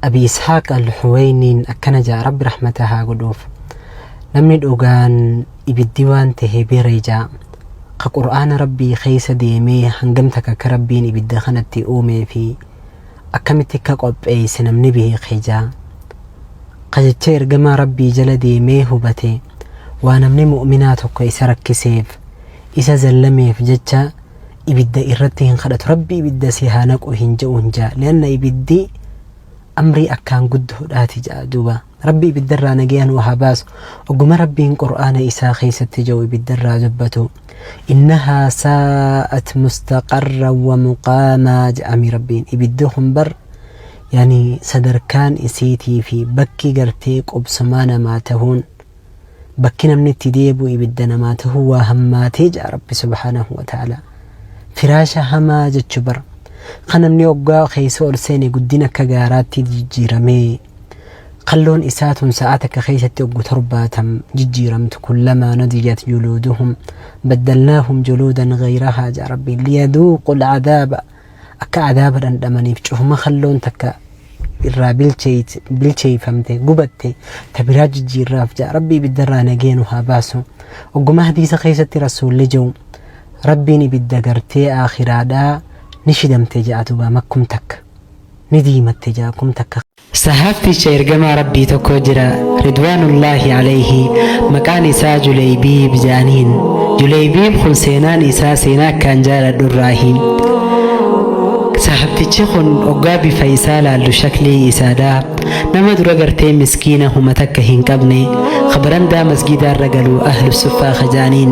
Abi Ishaaq Al-Huweyniin akkana ja'a, Rabbi rahmata haa godhuuf. Namni dhugaan ibiddi waan tahe bere ja'a. Ka Qur'aana Rabbii keessa deemee hangam takka akka Rabbiin ibidda kanatti uumee fi akkamitti akka qopheesse namni beeke ja'a. Ka jecha ergamaa Rabbii jala deemee hubate waa namni mu'minaa tokko isa rakkiseef, isa zallameef jecha ibidda irratti hin kadhatu. Rabbi ibidda si haa naqu hin je'uun ja'a. Li'anna ibiddi amrii akkaan guddoodhaati ja'a duuba. Rabbi ibiddarraa nagaya nu haa baasu. Ogguma Rabbiin Qur'aana isaa keessatti je'u ibiddarraa dubbatu. Innahaa saa'at mustaqarran wa muqaamaa je'ami Rabbiin. Ibiddi kun bar yani sadarkaan isiitii fi bakki gartee qubsumaa namaa tahuun, bakki namni itti deebi'u ibidda namaa tahuu waa hammaatee ja'a Rabbi subhaanahu wa ta'ala. Firaasha hamaa jechu bar. Kan namni oggaa keessa ol seene guddina akka gaaraatti jijjiiramee, kalloon isaa tun sa'aa takka keessatti oggu 70 jijjiiramtu. Kullamaa nadijat juluuduhum baddalnaahum juluudan gayrahaa ja'a Rabbiin, liyaduuqul cadaaba, akka adaaba dhandhamaniif cufuma kalloon takka irraa bilcheeyfamte gubatte ta biraa jijjiirraaf ja'a. Rabbi ibiddarraa nagee nu haa baasu. Ogguma hadiisa keessatti Rasuulli je'u, Rabbiin ibidda gartee aakhiraadhaa ni shidamte ja'a duuba, makkum takka ni diimatte ja'a kum takka. Sahaabticha ergamaa Rabbii tokko jira, Ridwaanullaahi alayhi, maqaan isaa Juleybiib ja'aniin. Juleybiib kun seenaan isaa seenaa akkaan jaaladhu irraahi. Sahaabtichi kun oggaa bifa isaa laallu, shaklii isaadha, nama dura gartee miskiina huma takka hin qabne, ka barandaa masgiidaarra galu, ahlu suffaa ka ja'aniin,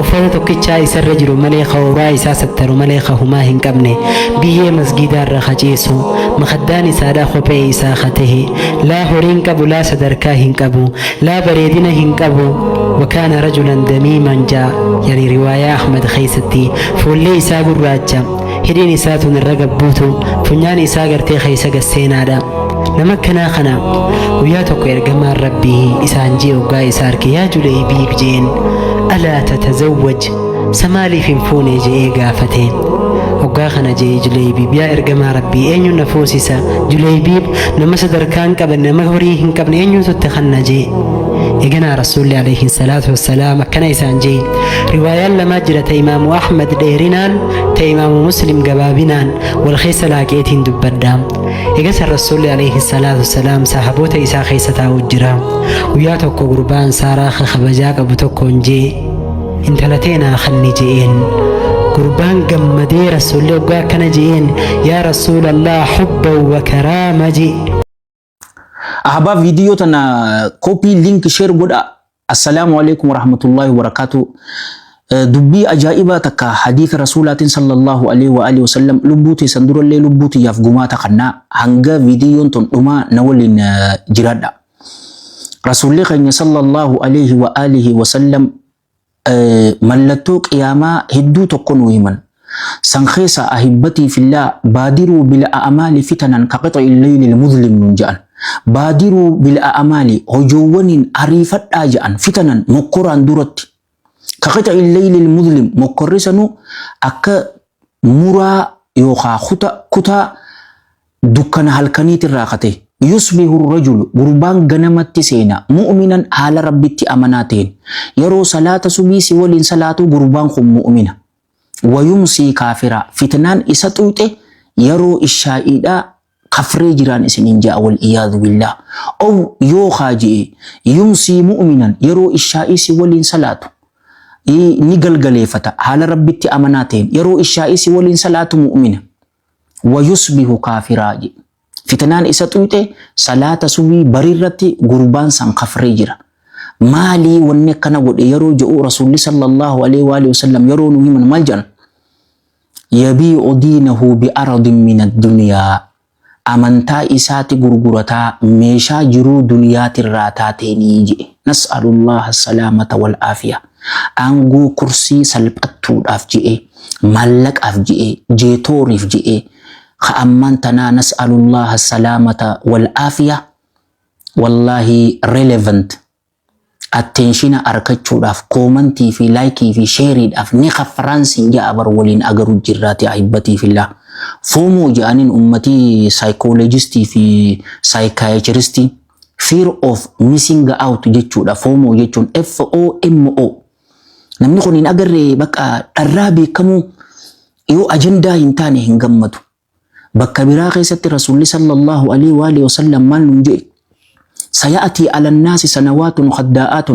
uffata tokkichaa isarra jiru malee, ka owraa isaa sattaru malee, ka humaa hin qabne, biyyee masgiidaarra ka ciisu, makhaddaan isaadha kophee isaa ka tahe, laa horiin qabu, laa sadarkaa hin qabu, laa bareedina hin qabu. Wakaana rajulan damiiman ja'a, yani riwaayaa Ahmad keessatti, fuullee isaa gurraacha, hidhiin isaa tun irra gabbuutu, funyaan isaa gartee keessa gasseenaadha. Nama akkanaa kana guyyaa tokko ergamaan Rabbii isaan jee, oggaa isa arke, "Yaa Juleybiib," jeen, "alaa tatazawwaj? Sa maaliif hin fuune?" je'ee gaafate. Hoggaa kana jee Juleybiib, "Yaa ergamaa Rabbii, eenyuun na fuusisa? Juleybiib nama sadarkaa hin qabne, nama horii hin qabne, eenyuutu itti kanna?" jee. Eganaa Rasuulli alayhi salaatu wassalaam akkana isaan jee. Riwaayaan lamaa jira, ta Imaamu Ahmad dheerinaan, ta Imaamu Muslim gabaabinaan, wal keessa laaqeetiin dubbadha. Egasan Rasuulli alayhi salaatu wassalaam sahaboota isaa keessa taa'u jira. Guyyaa tokko gurbaan saaraa ka kabajaa qabu tokkoon jee, "Intala teenaa kanni," je'een. Gurbaan gammadee, Rasuulli hoggaa akkana je'een, "Yaa Rasuulallah, hubban wa karaama," jee. Ahbaa, viidiyoo tana copy link share godha. Assalaamu alaikum warahmatullahi wabarakatuh. Dubbii ajaa'ibaa takka hadiisa Rasuulaatiin sallallahu alaihi wa alihi wasallam, lubbuu teessan durallee lubbuu tiyyaaf gumaata kannaa, hanga viidiyoon tun dhumaa na waliin jiraadha. Rasuulli keenya sallallahu alaihi wa alihi wasallam mallattoo qiyaamaa hedduu tokko nuu himan. San keessa, ahibbatii fillah, baadiruu bil a'maali fitanan ka qixa'il leylil muzlim nuun jedhan. Baadiruu bil a'maali, hojoowwaniin ariifadhaa jedhan, fitanan, mokkoraan duratti. Ka qixa'il leylil muzlim, mokkorri sanuu akka muraa yookaa kutaa dukkana halkaniitirraa kate. Yusbihu rajulu, gurbaan ganamatti seena, mu'minan, haala Rabbitti amanaa ta'een. Yeroo salaata subii si waliin salaatu gurbaan kun mu'mina. Wayumsii kaafira, fitnaan isa xuyxe yeroo ishaa'iidhaa kafree jiraan isiniin ja'a, wal iyaadu billah. Ow yookaa je'e, yumsii mu'minan, yeroo ishaa'ii si waliin salaatu ni galgaleeffata haala Rabbitti amanaa ta'een, yeroo ishaa'ii si waliin salaatu mu'mina. Wayusbihu kaafiraa jedhe. Fitnaan isa xuyxe salaata subii barirratti gurbaan san kafree jira. Maalii wanni akkana godhe yeroo jedhu, Rasuulli sallallahu alaihi wa alihi wasallam yeroo nu himan maal jedhan? Yabii'u diinahu bi'aradin min addunyaa. Amantaa isaati gurgurataa meeshaa jiruu duniyaatirraa taateenii jedhe. Nas'alullaha salaamata wal aafiya. Aangoo kursii salphattuudhaaf jedhe, maallaqaaf jedhe, jeetooriif jedhe, ka ammaan tanaa, nas'alullaha salaamata wal aafiya, wallaahi relevant attention argachuudhaaf, comment fi like fi shareiidhaaf ni kaffaraansiin ja'a bar waliin agaru jirraati, ahibbatii fillah. FOMO jedhaniin ummatii saayikooloojistii fi saayikaayichiristii, fear of missing out jechuudha. FOMO jechuun FOMO. Namni kun hin agarree, bakka dharraa beekamuu yoo ajandaa hin taane hin gammadu. Bakka biraa keessatti Rasuulli sallallahu alaihi wa alihi wasallam maal nuun jedhe? سيأتي على الناس سنوات خداعات،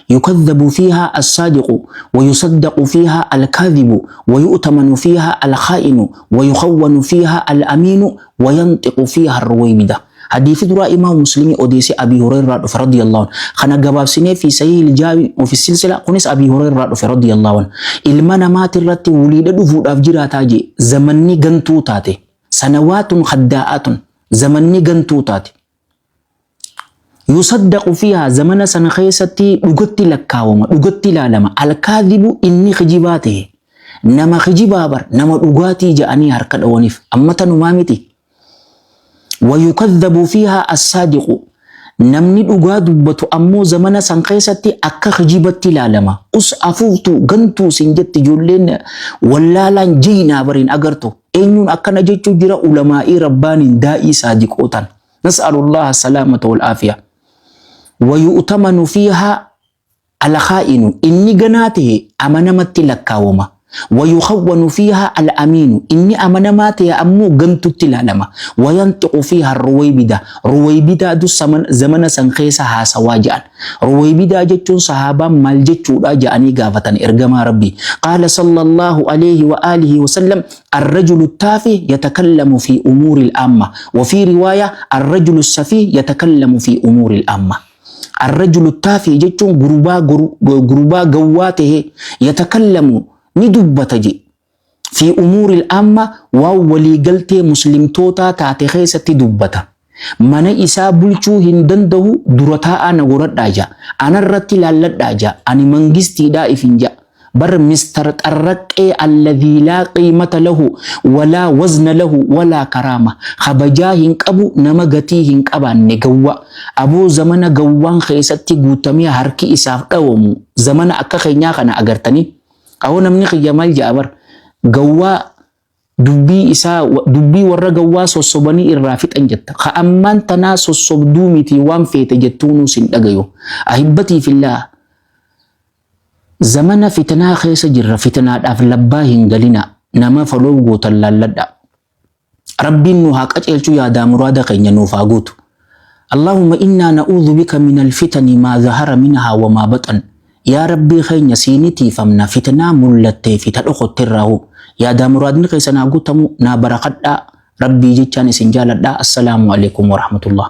يكذب فيها الصادق ويصدق فيها الكاذب، ويؤتمن فيها الخائن، ويخون فيها الأمين، وينطق فيها الرويبضة. حديث درا إمام مسلم أوديسي، أبي هريرة رضي الله عنه. خنا gabaabsinee في صحيح الجامع وفي السلسلة kunis أبي هريرة رضي الله عنه. Ilma namaati irratti wuliidha dhufuudhaaf jiraataa jee, zamanni gantuu taate. سنوات خداعات, zamanni gantuu taate. يصدق فيها, zamana sana keessatti dhugatti lakkaawama, dhugatti ilaalama. الكاذب, inni kijibaa ta'e, nama kijibaa bar nama dhugaatii ja'anii harka dhawaniif amma tanumaa miti. ويكذب فيها الصادق, namni dhugaa dubbatu ammoo zamana san keessatti akka kijibatti ilaalama. Us afuuftu, gantuu sin jetti ijoolleen wallaalaan jiinaa bariin agartu. Eenyuun akkana jechuu jira? Ulamaa'ii rabbaaniin, daa'ii saadiqootan. نسأل الله السلامة والعافية. ويؤتمن فيها الخائن, inni ganaa ta'e amanamatti lakkaawama. ويخون فيها الأمين, inni amanamaa ta'e ammoo gantutti ilaalama. وينطق فيها الرويبضة, ruwaybidaatu zamana san keessa haasawaa jedhan. Ruwaybidaa jechuun sahaabaan maal jechuudha jedhanii gaafatan ergamaa Rabbii. قال صلى الله عليه وآله وسلم: الرجل التافه يتكلم في أمور العامة. وفي رواية: الرجل السفيه يتكلم في أمور العامة. الرجل التافه jechuun gurbaa gawwaa ta'e, يتكلم, ni dubbata je, في أمور العامة, waan waliigaltee muslimtootaa taate keessatti dubbata. Mana isaa bulchuu hin danda'u, dura taa'aa na godhadhaa ja'a. Anarratti laalladhaa ja'a. Ani mangistiidhaa ifin ja'a. Bar Mister Xarraqqee الذي لا قيمة له ولا وزن له ولا كرامة. Kabajaa hin qabu, nama gatii hin qabaanne, gawwa. Aboo, zamana gawwaan keessatti guutamee harki isaaf dhawamu, zamana akka keenyaa kana agartanii. Awoo, namni kiyya maal ja'a bar, gawwaa dubbii isaa, dubbii warra gawwaa sossobanii irraa fixan jetta. Ka ammaan tanaa sossobduu miti, waan feete jettuunuu sin dhagayu. أحبتي في الله, zamana fitnaa keessa jirra, fitnaadhaaf labbaa hin galina, nama follow gootan laalladha. Rabbiin nu haa qaceelchu, yaadaa muraada keenya nuuf haa guutu. اللهم إنا نعوذ بك من الفتن ما ظهر منها وما بطن. Yaa Rabbii keenya, siini tiifamna fitnaa mul'attee fi ta dhokotterraahu. Yaadaa muraadni keessa naa guutamu, naa barakadhaa. Rabbii jechaan isin jaaladhaa. السلام عليكم ورحمة الله.